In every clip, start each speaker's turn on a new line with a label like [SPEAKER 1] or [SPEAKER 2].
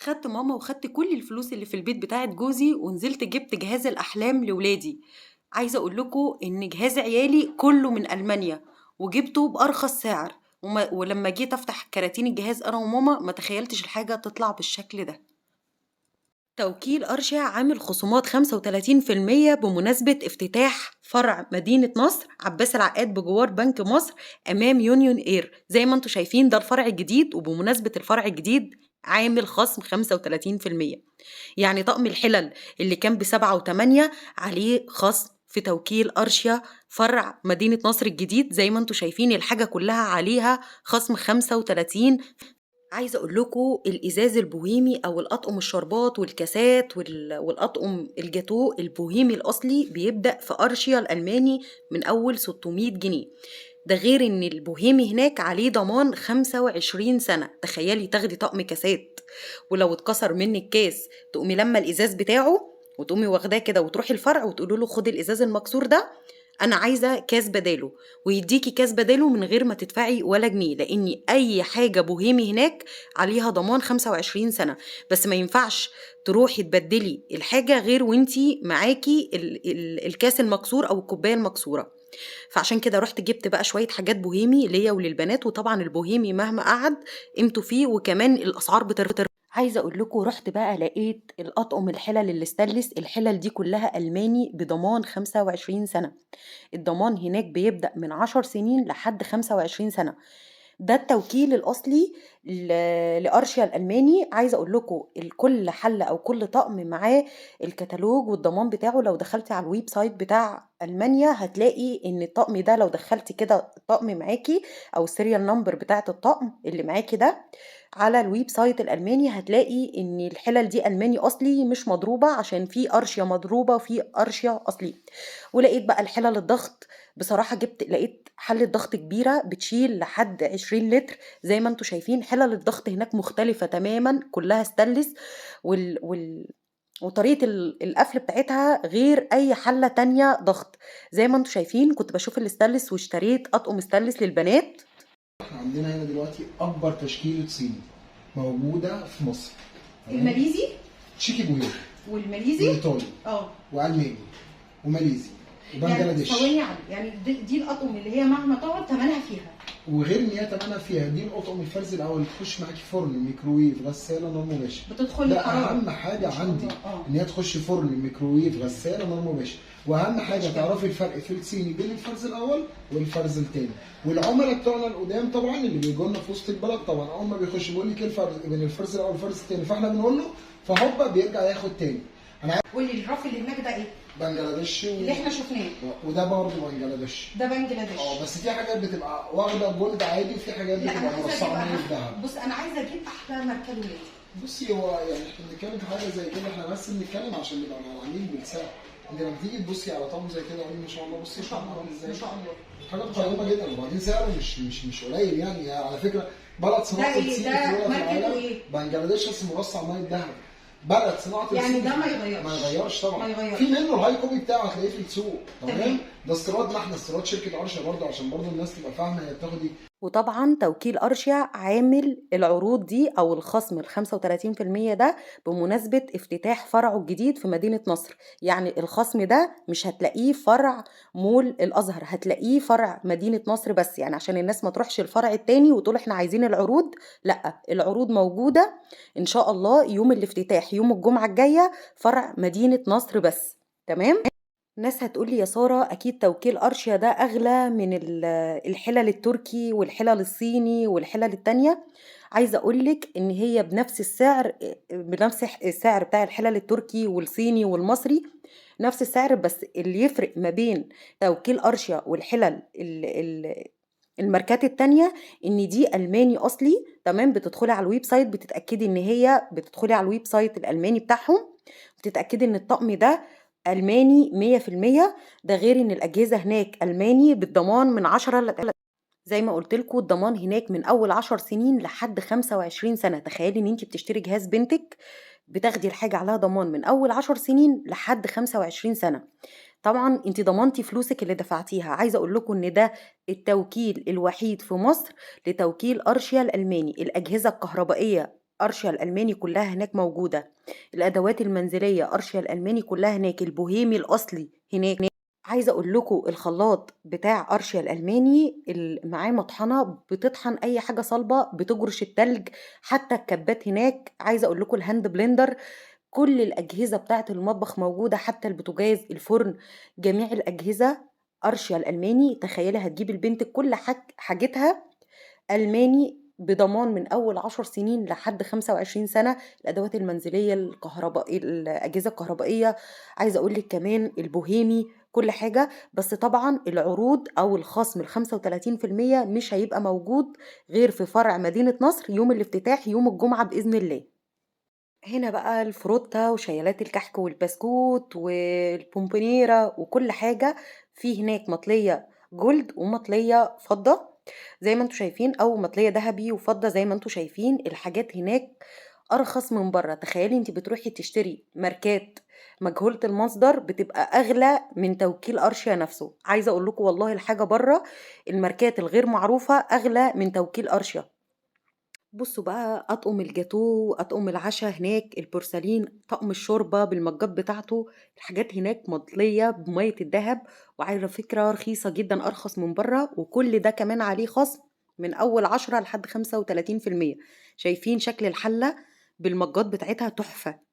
[SPEAKER 1] خدت ماما وخدت كل الفلوس اللي في البيت بتاعة جوزي ونزلت جبت جهاز الأحلام لولادي. عايزة أقول لكم إن جهاز عيالي كله من ألمانيا وجبته بأرخص سعر، ولما جيت أفتح كراتين الجهاز أنا وماما ما تخيلتش الحاجة تطلع بالشكل ده. توكيل أرشيا عامل خصومات 35% بمناسبة افتتاح فرع مدينة نصر عباس العقاد بجوار بنك مصر أمام يونيون إير. زي ما انتم شايفين ده الفرع الجديد، وبمناسبة الفرع الجديد عامل خصم 35%. يعني طقم الحلل اللي كان ب7 و8 عليه خصم في توكيل أرشيا فرع مدينة نصر الجديد. زي ما انتم شايفين الحاجة كلها عليها خصم 35. عايزة أقول لكم الإزاز البوهيمي أو الأطقم الشربات والكاسات والأطقم الجاتو البوهيمي الأصلي بيبدأ في أرشيا الألماني من أول 600 جنيه. ده غير إن البوهيمي هناك عليه ضمان 25 سنة. تخيلي تاخدي طقم كاسات ولو اتكسر منك كاس تقومي لما الإزاز بتاعه وتقومي واخداه كده وتروحي الفرع وتقولي له خد الإزاز المكسور ده أنا عايزة كاس بداله، ويديكي كاس بداله من غير ما تدفعي ولا جنيه، لأن أي حاجة بوهيمي هناك عليها ضمان 25 سنة. بس ما ينفعش تروحي تبدلي الحاجة غير وانتي معاكي الكاس المكسور أو الكوباية المكسورة. فعشان كده رحت جبت بقى شوية حاجات بوهيمي ليا وللبنات، وطبعا البوهيمي مهما قعد قيمته فيه، وكمان الأسعار بترتفع. عايزة أقول لكم رحت بقى لقيت الأطقم الحلل اللي استانلس، الحلل دي كلها ألماني بضمان 25 سنة. الضمان هناك بيبدأ من 10 سنين لحد 25 سنة. ده التوكيل الأصلي لأرشيا الألماني. عايزة أقول لكم كل حلة أو كل طقم معاه الكتالوج والضمان بتاعه. لو دخلتي على ال website بتاع ألمانيا هتلاقي إن الطقم ده لو دخلتي كده الطقم معاكي أو ال serial number بتاعة الطقم اللي معاكي ده على ال website الألماني هتلاقي إن الحلل دي ألماني أصلي مش مضروبة، عشان في أرشيا مضروبة وفي أرشيا أصلي. ولقيت بقى الحلل الضغط، بصراحة لقيت حلة ضغط كبيرة بتشيل لحد 20 لتر. زي ما انتم شايفين حلل الضغط هناك مختلفة تماما، كلها ستانلس، وطريقة القفل بتاعتها غير أي حلة تانية ضغط. زي ما انتم شايفين كنت بشوف الستانلس واشتريت أطقم ستانلس للبنات.
[SPEAKER 2] احنا عندنا هنا دلوقتي أكبر تشكيلة صيني موجودة في مصر.
[SPEAKER 1] الماليزي،
[SPEAKER 2] تشيكي بوهيمي،
[SPEAKER 1] والماليزي،
[SPEAKER 2] والإيطالي، وألماني، وماليزي، وبنجلاديش.
[SPEAKER 1] يعني ثواني، يعني دي الأطقم اللي هي مهما تقعد ثمنها فيها،
[SPEAKER 2] وغير ان هي ثمنها فيها. دي الأطقم الفرز الأول اللي تخش معاكي فرن، ميكروويف، غسالة، نار مباشر.
[SPEAKER 1] بتدخل
[SPEAKER 2] ده أهم حاجة عندي إن هي تخش فرن، ميكروويف، غسالة، نار مباشر. وأهم حاجة تعرفي الفرق في الصيني بين الفرز الأول والفرز الثاني. والعملاء بتوعنا القدام طبعا اللي بيجوا لنا في وسط البلد طبعا أول ما بيخش بيقول لك إيه الفرق بين الفرز الأول والفرز الثاني، فإحنا بنقول له، فهوبا بيرجع ياخد تاني. أنا
[SPEAKER 1] قول لي الرف اللي هناك ده إيه؟
[SPEAKER 2] بنجلاديش
[SPEAKER 1] اللي احنا شفناه،
[SPEAKER 2] وده برضه بنجلاديش،
[SPEAKER 1] ده بنجلاديش.
[SPEAKER 2] بس في حاجات بتبقى واخده gold عادي، وفي حاجات بتبقى مرصعه من الذهب.
[SPEAKER 1] بص انا عايزه اجيب احلى ماركة لولادي.
[SPEAKER 2] بصي هو يعني احنا بنتكلم في حاجة زي كده، احنا بس بنتكلم عشان نبقى مع العميل بالسعر. انت لما تيجي تبصي على طقم زي كده قولي ما شاء الله، بصي
[SPEAKER 1] ما شاء الله ما شاء الله،
[SPEAKER 2] حاجة قيمة جدا. وبعدين سعره مش قليل يعني. على فكرة بلد صناعة الصين في العالم بنجلاديش، بس مرصع مية ذهب. بلد صناعة
[SPEAKER 1] يعني ده ما يغيرش،
[SPEAKER 2] ما يغيرش طبعا.
[SPEAKER 1] ما يغيرش.
[SPEAKER 2] في منه ال high copy بتاعه هتلاقيه في السوق. تمام، ده استيرادنا احنا، استيراد شركة ارشيا برضه، عشان برضه الناس تبقى فاهمه هي بتاخد ايه.
[SPEAKER 1] وطبعا توكيل أرشيا عامل العروض دي او الخصم ال 35% ده بمناسبة افتتاح فرعه الجديد في مدينة نصر. يعني الخصم ده مش هتلاقيه فرع مول الازهر، هتلاقيه فرع مدينة نصر بس، يعني عشان الناس ما تروحش الفرع التاني وتقول احنا عايزين العروض. لا، العروض موجودة ان شاء الله يوم الافتتاح يوم الجمعة الجاية فرع مدينة نصر بس. تمام. ناس هتقولي يا سارة أكيد توكيل أرشيا ده أغلى من الحلل التركي والحلل الصيني والحلل التانية. عايزة أقولك إن هي بنفس السعر، بنفس السعر بتاع الحلل التركي والصيني والمصري، نفس السعر. بس اللي يفرق ما بين توكيل أرشيا والحلل الماركات التانية إن دي ألماني أصلي. تمام، بتدخلي على ال website بتتأكدي إن هي، بتدخلي على ال website الألماني بتاعهم بتتأكدي إن الطقم ده ألماني 100%. ده غير إن الأجهزة هناك ألماني بالضمان من 10 زي ما قلت لكم الضمان هناك من أول 10 سنين لحد 25 سنة. تخيلي إن أنتي بتشتري جهاز بنتك بتاخدي الحاجة عليها ضمان من أول 10 سنين لحد 25 سنة. طبعا أنتي ضمنتي فلوسك اللي دفعتيها. عايزة أقول لكم إن ده التوكيل الوحيد في مصر لتوكيل أرشيا الألماني. الأجهزة الكهربائية أرشيا الألماني كلها هناك موجودة، الأدوات المنزلية أرشيا الألماني كلها هناك، البوهيمي الأصلي هناك. عايزة أقول لكم الخلاط بتاع أرشيا الألماني معاه مطحنة بتطحن أي حاجة صلبة، بتجرش التلج، حتى الكبات هناك. عايزة أقول لكم ال hand blender، كل الأجهزة بتاعة المطبخ موجودة، حتى البوتاجاز، الفرن، جميع الأجهزة أرشيا الألماني. تخيلي هتجيب البنت كل حاجتها ألماني بضمان من أول 10 سنين لحد 25 سنة، الأدوات المنزلية، الكهرباء، الأجهزة الكهربائية، عايزة أقول لك كمان البوهيمي، كل حاجة. بس طبعا العروض أو الخصم 35% مش هيبقى موجود غير في فرع مدينة نصر يوم الافتتاح يوم الجمعة بإذن الله. هنا بقى الفروتة وشيالات الكحك والبسكوت والبومبونيرة وكل حاجة. في هناك مطلية gold ومطلية فضة زي ما انتوا شايفين، او مطلية ذهبي وفضة زي ما انتوا شايفين. الحاجات هناك ارخص من بره. تخيلي انت بتروحي تشتري ماركات مجهولة المصدر بتبقى اغلى من توكيل ارشيا نفسه. عايزة اقول لكم والله الحاجة بره الماركات الغير معروفة اغلى من توكيل ارشيا. بصوا بقى اطقم الجاتو، اطقم العشاء هناك، البورسلين، طقم الشوربة بالمجات بتاعته، الحاجات هناك مطليه بميه الذهب، وعلى فكرة رخيصة جدا ارخص من بره. وكل ده كمان عليه خصم من اول 10 لحد 35%. شايفين شكل الحلة بالمجات بتاعتها تحفة.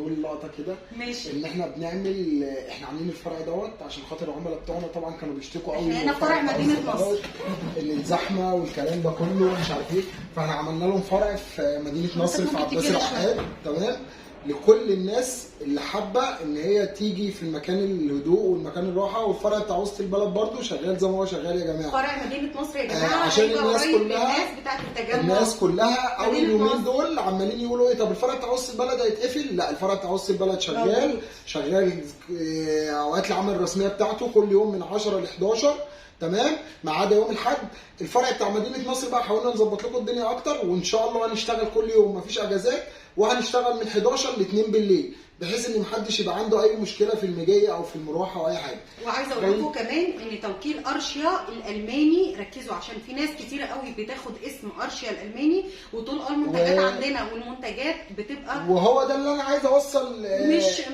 [SPEAKER 2] نقول لقطة كده
[SPEAKER 1] ماشي،
[SPEAKER 2] ان احنا بنعمل، احنا عاملين الفرع دوت عشان خاطر العملاء بتوعنا طبعا كانوا بيشتكوا قوي
[SPEAKER 1] احنا هنا فرع مدينة نصر
[SPEAKER 2] ان الزحمة والكلام ده كله مش عارف ايه، فاحنا عملنا لهم فرع في مدينة نصر في عباس العقاد، تمام، لكل الناس اللي حابة ان هي تيجي في المكان الهدوء والمكان الراحة. والفرع بتاع وسط البلد برده شغال زي ما هو شغال يا جماعة،
[SPEAKER 1] فرع مدينة نصر يا جماعة،
[SPEAKER 2] عشان الناس كلها،
[SPEAKER 1] الناس بتاعه التجمع،
[SPEAKER 2] الناس كلها اول يومين دول عمالين يقولوا ايه، طب الفرع بتاع وسط البلد هيتقفل؟ لا، الفرع بتاع وسط البلد شغال، شغال اوقات العمل الرسمية بتاعته كل يوم من 10 ل 11، تمام، ما عدا يوم الاحد. الفرع بتاع مدينة نصر بقى حاولنا نظبط لكم الدنيا اكتر، وان شاء الله هنشتغل كل يوم مفيش اجازات، وهنشتغل من 11 ل 2 بالليل، بحيث ان محدش يبقى عنده اي مشكلة في المجيه او في المروحة او اي حاجة.
[SPEAKER 1] وعايزه اقول لكم كمان ان توكيل ارشيا الالماني، ركزوا عشان في ناس كتير قوي بتاخد اسم ارشيا الالماني وتقول المنتجات عندنا، والمنتجات بتبقى،
[SPEAKER 2] وهو ده اللي انا عايز اوصل،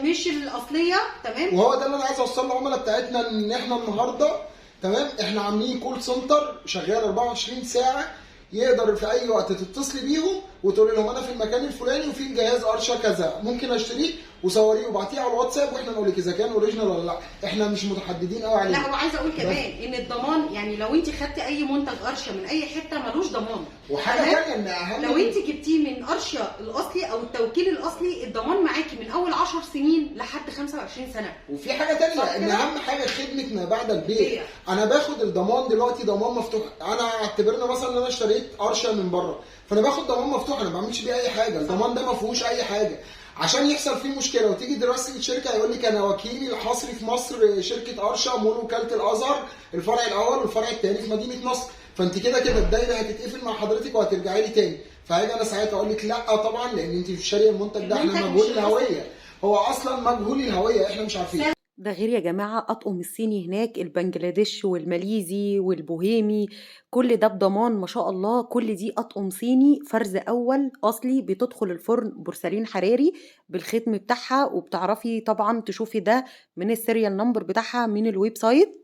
[SPEAKER 1] مش الاصلية، تمام،
[SPEAKER 2] وهو ده اللي انا عايز اوصل للعملاء بتاعتنا، ان احنا النهارده تمام احنا عاملين call center شغال 24 ساعة، يقدر في اي وقت تتصلي بيهم وتقول لهم انا في المكان الفلاني وفي الجهاز ارشا كذا، ممكن اشتريه، وصوريه وبعتيه على الواتساب واحنا نقول لك اذا كان original ولا لا. احنا مش متحددين قوي عليه.
[SPEAKER 1] لا، وعايزه اقول كمان ان الضمان، يعني لو انت خدتي اي منتج ارشا من اي حتة ملوش ضمان.
[SPEAKER 2] وحاجه ثانية ان اهم،
[SPEAKER 1] لو انت جبتيه من ارشا الاصلي او التوكيل الاصلي الضمان معاكي من اول 10 سنين لحد 25 سنة.
[SPEAKER 2] وفي حاجة ثانية ان اهم حاجة خدمة ما بعد البيع. انا باخد الضمان دلوقتي ضمان مفتوح، انا اعتبرنا مثلا ان انا اشتريت ارشا من بره، فانا باخد ضمان مفتوح، انا ما بعملش بيه اي حاجة، الضمان ده ما فيهوش اي حاجة، عشان يحصل فيه مشكلة وتيجي دراسة الشركة يقول لك انا وكيلي الحصري في مصر شركة ارشا مول وكالة الازهر، الفرع الاول والفرع الثاني في مدينة نصر، فانت كده كده الدايرة هتتقفل مع حضرتك وهترجعي لي تاني. فهاجي انا ساعتها اقول لك لا طبعا، لان انت مش شاريه المنتج ده، احنا مجهول الهوية، هو اصلا مجهول الهوية، احنا مش عارفين.
[SPEAKER 1] ده غير يا جماعة أطقم الصيني هناك، البنجلاديش والماليزي والبوهيمي، كل ده بضمان ما شاء الله. كل دي أطقم صيني فرز أول أصلي، بتدخل الفرن بورسلين حراري بالختم بتاعها، وبتعرفي طبعا تشوفي ده من ال serial number بتاعها من ال website.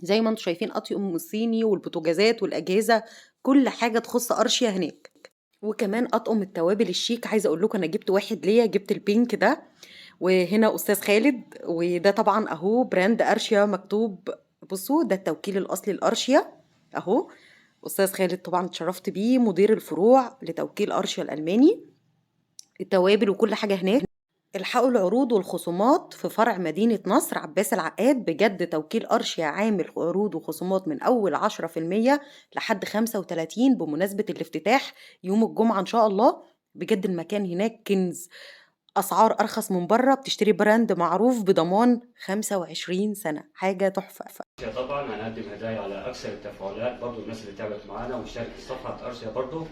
[SPEAKER 1] زي ما انتم شايفين أطقم الصيني والبوتاجازات والأجهزة، كل حاجة تخص أرشيا هناك. وكمان أطقم التوابل الشيك، عايزة أقول لكم أنا جبت واحد ليا، جبت ال pink ده، وهنا أستاذ خالد، وده طبعا أهو brand أرشيا مكتوب، بصوا ده التوكيل الأصلي لأرشيا أهو. أستاذ خالد طبعا اتشرفت بيه، مدير الفروع لتوكيل أرشيا الألماني. التوابل وكل حاجة هناك. الحقوا العروض والخصومات في فرع مدينة نصر عباس العقاد. بجد توكيل أرشيا عامل عروض وخصومات من أول 10% لحد 35% بمناسبة الافتتاح يوم الجمعة إن شاء الله. بجد المكان هناك كنز، أسعار أرخص من بره، بتشتري brand معروف بضمان 25 سنة، حاجة تحفة.
[SPEAKER 3] طبعا هنقدم هدايا على أكثر التفاعلات، برضو الناس اللي تعبت معانا واشتركت في صفحة أرشيا برضو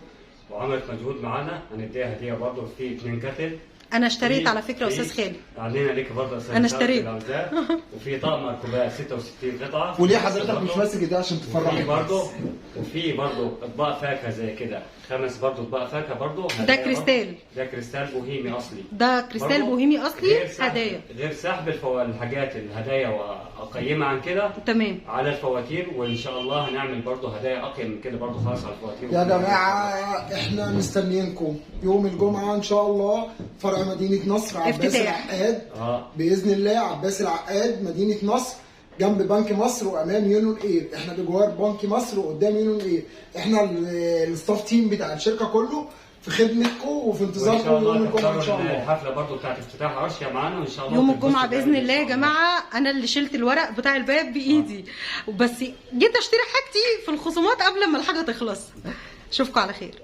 [SPEAKER 3] وعملت مجهود معانا هنديها هدية برضو في 2 kettle.
[SPEAKER 1] انا اشتريت على فكرة يا استاذ خالد.
[SPEAKER 3] علينا ليك برضه يا استاذ
[SPEAKER 1] أنا
[SPEAKER 3] خالد
[SPEAKER 1] اشتريت.
[SPEAKER 3] اللي عاوزاه. وفي طقم مركوبات 66 قطعه.
[SPEAKER 2] وليه حضرتك مش ماسك ده عشان تفرح
[SPEAKER 3] وفي
[SPEAKER 2] الناس؟
[SPEAKER 3] برضه وفي برضه اطباق فاكهة زي كده، 5 برضه اطباق فاكهة برضه
[SPEAKER 1] ده
[SPEAKER 3] هدايا
[SPEAKER 1] كريستال.
[SPEAKER 3] برضه. ده كريستال بوهيمي اصلي.
[SPEAKER 1] ده كريستال
[SPEAKER 3] برضه
[SPEAKER 1] بوهيمي اصلي
[SPEAKER 3] غير سحب،
[SPEAKER 1] هدايا.
[SPEAKER 3] غير سحب الحاجات الهدايا واقيمها عن كده.
[SPEAKER 1] تمام.
[SPEAKER 3] على الفواتير، وان شاء الله هنعمل برضه هدايا اقيم من كده برضه خالص على الفواتير.
[SPEAKER 2] يا جماعة احنا مستنيينكم يوم الجمعة ان شاء الله، فرع مدينة نصر عباس
[SPEAKER 1] افتتاح.
[SPEAKER 2] العقاد. باذن الله عباس العقاد مدينة نصر جنب بنك مصر وامام يونيون اير. احنا بجوار بنك مصر وقدام يونيون اير. احنا ال staff team بتاع الشركة كله في خدمتكم وفي
[SPEAKER 3] وان شاء
[SPEAKER 2] انتظاركم
[SPEAKER 3] الله
[SPEAKER 2] يوم الجمعة ان شاء
[SPEAKER 3] تحضروا
[SPEAKER 2] الله.
[SPEAKER 3] الحفلة برضه بتاعت افتتاح عرشيا معانا، وان شاء الله
[SPEAKER 1] يوم
[SPEAKER 3] تتبسطوا
[SPEAKER 1] الجمعة بإذن
[SPEAKER 3] جامد إن
[SPEAKER 1] الله يا
[SPEAKER 3] شاء الله.
[SPEAKER 1] جماعة. أنا اللي شلت الورق بتاع الباب بإيدي، بس جيت أشتري حاجتي في الخصومات قبل ما الحاجة تخلص. أشوفكم على خير.